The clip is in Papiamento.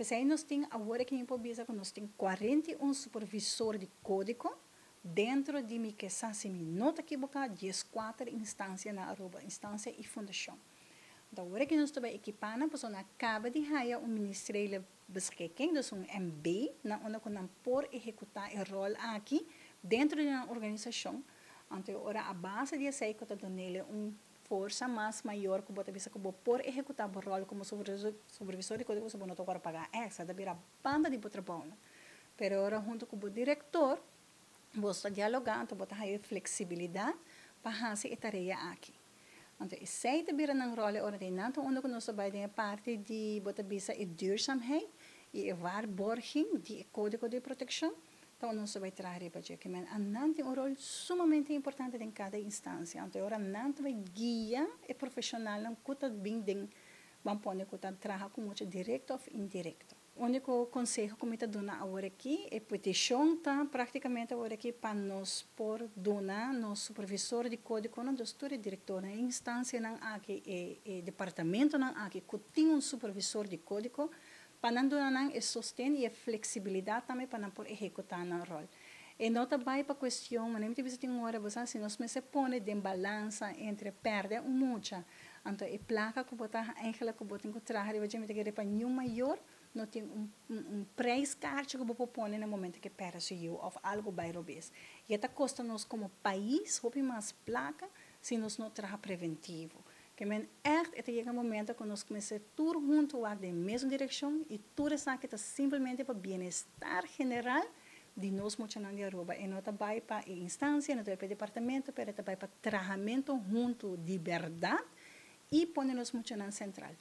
P'esei nos tin awor aki mi por bisa ku nos tin 41 supervisor di kódigo dentro di, mi ke sa si mi no ta ekiboká, 14 instansia na Aruba, instansia i fundashon. Anto awor aki nos ta bai ekipá nan pasobra nan a kaba di haya un ministeriële beschikking, dus un MB, na unda ku nan por ehekutá e ròl aki dentro di nan organisashon. Anto e ora a base di esei ku ta dun'é un forsa mas mayor ku bo ta bisa ku bo por ehekutá bo ròl komo supervisor di kódigo, pasobra bo no ta wòrdu pagá èkstra, ta bira banda di bo trabounan. Pero ora huntu ku bo direktor bo ta dialogá, anto bo ta haya e fleksibilidat pa hasi e tarea aki. Anto esei ta bira nan ròl e ora di nan ta unda ku nos ta bai den e parti di bo ta bisa e duurzaamheid i e waarborging di e kódigo di protekshon, ta unda nos ta bai traha riba dje. Ke men a nan tin un ròl sumamente importante den kada instansia. Anto e ora nan ta bai guia e profeshonalnan ku ta bin den ban pone ku ta traha ku mucha direkto òf indirekto. Úniko konseho ku mi ta duna awor aki, e petishon ta práktikamente awor aki pa nos por duna nos supervisor di kódigonan, dus tur e direktornan, e instansianan aki, e departamentonan aki ku tin un supervisor di kódigo, pa nan duna nan e sosten i e fleksibilidat tambe pa nan por ehekutá nan ròl. E no ta bai pa kuestion, manera mi ta bisa tin un ora, bo sa, si nos mester pone den balansa entre pèrdè un mucha, anto e plaka ku bo ta eigenlijk ku bo tin ku traha riba dje, mi ta kere pa niun mayor no tin un prijskaartje ku bo por pone na momento ku e pèrdè su yu òf algu bai robes. I e ta kosta nos komo pais hopi mas plaka si nos no traha preventivo. Ke men ègt e ta yega momento ku nos mester tur huntu wak den mesun direkshon i tur esaki ta simplemente pa bienestar general di nos muchanan di Aruba. E no ta bai pa e instansia, e no ta bai pa e departamento, pero e ta bai pa trahamentu huntu di bèrdat i pone nos muchanan sentral.